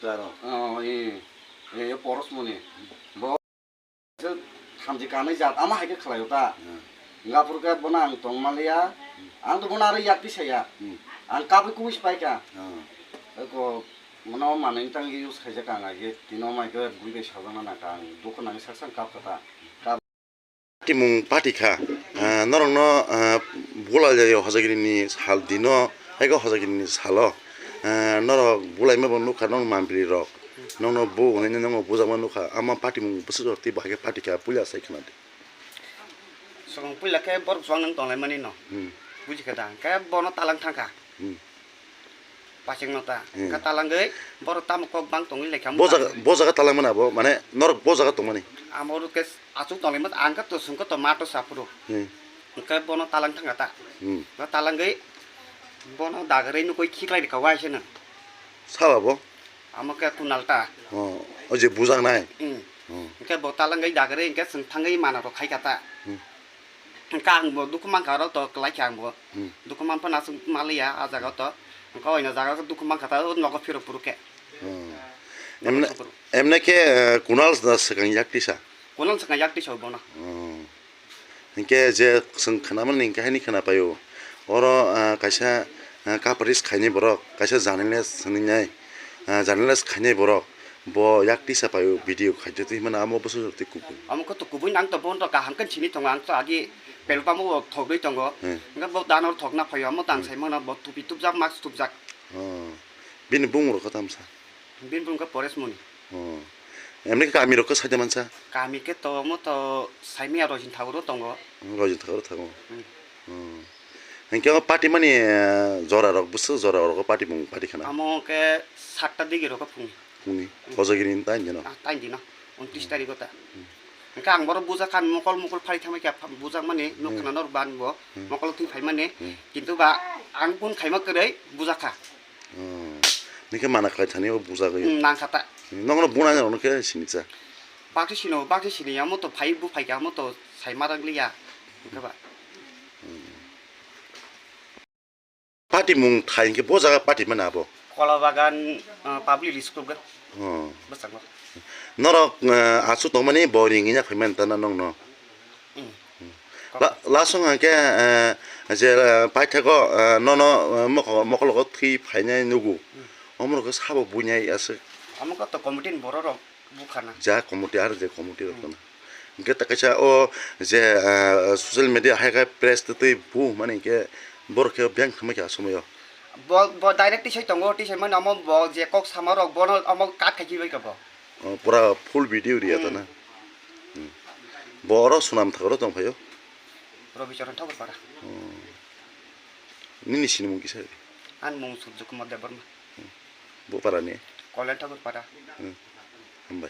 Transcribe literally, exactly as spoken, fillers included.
Aro. Oh, eh, eh, porosmoni. Bo thamchi kanwi jat, ama hai khe khlaio ta. Hmm. Hwnkha phuru khe bono ang tong manliya. Ang to bono aro yak tisaya. Hmm. Ang kabwi kubui se paikha. Hmm. Eko, bono manwi tang use khaijak ang age. Tino mai khe bui bai sajakna nangkha ang. Dukhu nangwi sak sak kap kha ta. Kap. Timung party kha, ah, norokno, ah, bulai lai o Hojagiri ni sal dino, hai khe Hojagiri ni salo, ah, norok bulai ma bo nukha, nong mampli rok, nongno bo hwnwi nongno bujakma nukha, ama party mung bwswk rok tei bo hai khe party kha, puila sai khna di. Swkang puila khe borok chuang nang tonglaimani no. Hmm. Buji khe da, khe bono talang thangkha. Hmm. Pachek no ta. Hmm. Khe talangwi borok tamo kok bang tongwi lekha. Bo jaga, bo jaga talang mana bo, mane norok bo jaga tongmani. Amo rok khe achuk tonglaima, ang khe to sung khe to mato sapuru. Hmm. Hwnkhe bono talang thangkha ta. Hmm. Bo talangwi bono dagarwi nukui khiklai rikha waise no. Sala bo? Amo khe Kunal ta. Oh, o je bujaknai? Hmm. Oh. Hwnkhe bo talangwi dagarwi hwnkhe chwng thangwi mana rok khaikha ta. Hmm. Hwnkhe ang bo dukhu mankha oro to kwlai khe ang bo. Hmm. Dukhu man phano aswk manliya a jaga to. Hwnkhe oino jaga dukhu mankha ta o nogo phiro phuru khe. Hmm. Nogo Emne, phiro phuru. Emne khe, eh, Kunal da swkang yak tisa? Kunal swkang yak tisa o bono. Hmm. Hinkhe je chwng khwnamani hinkhe haini khwnapaio. Oro, ah, kaisa, ah, coverage khainai borok, kaisa journalist hinwi nai, ah, journalist khainai borok, bo yak tisa paio video khaitwi twi himano amo bwswk twi kubui. Amo khe to kubui nang to bono kaham khe sini tongo, ang to agi pelpamo bo thogwi tongo. Hmm. Hwnkhe bo dano thokna phaio, amo tang Hmm. saimano bo tupi tupjak, mask tupjak. Oh. Bini bumung rok khe tamsa? Bini bumung khe Poresh Moni. Oh. Emni kami rok khe saida mansa? Kami khe to mo to saimaya Rojin Thakur o tongo. Hmm, Rojin Thakur o thango. Hmm. Oh. Hinkhe o party mani, eh, jora rok bwswk jora rok o party mung party khana? Amo khe satta digi rok o phungni. Phungni. Hmm. Hojagiri ni time dino? Ah, time dino. Untris Hmm. tarikh o ta. Hmm. Hinkhe ang borok bujakha mokol mokol phari thangbai kha bujakmani Hmm. nukha norok ban bo Hmm. mokol thwi phaimani. Hmm. Kintu ba ang kun khaima kwrwi bujakha. Oh. Nini khe mana khlai thani o bujagwi. Hmm, nangkha ta. Nokno bunai rokno khe sini cha. Bakti sino, bakti sini ya mo to phai bu phai ka mo to sai ma rang liya. Hwnkhe ba. Party mung thai hwnkhe bo jaga party mana abo? Kola Bagan, ah, public school ga. Oh. Bwskango. Norok, ah, achu tongmani bo ring ya phai man ta na nokno. Hmm. La-, last song hwnkhe, eh, je, eh, paithago, eh, nono, eh, mokol-, mokologo thwi phainai nugo. Hmm. Omorok khe sabo buinai aswk. Amo khe to committee ni borok rok bukhana. Ja committee, aro je committee rok Hmm. khana. Hwnkhe ta kaisa o je, eh, social media hai khe press twi twi bu mani hwnkhe borok khe beng thangma khe a somoyo. Bo, bo direct tisai tongo, tisai mani omo bo je kok sama rok bono omo cut khai khibai kha bo. Oh, pura full video riya ta Hmm. na. Hmm. Bo oro Sunam Thakur o tong phaio? Robi Charan Thakur para. Oh. Nini sinimung kisa? Ani mung Surjo Kumar Debbarma. Hmm. Bo para ni? Kalyan Thakur para. Hmm. Hambai.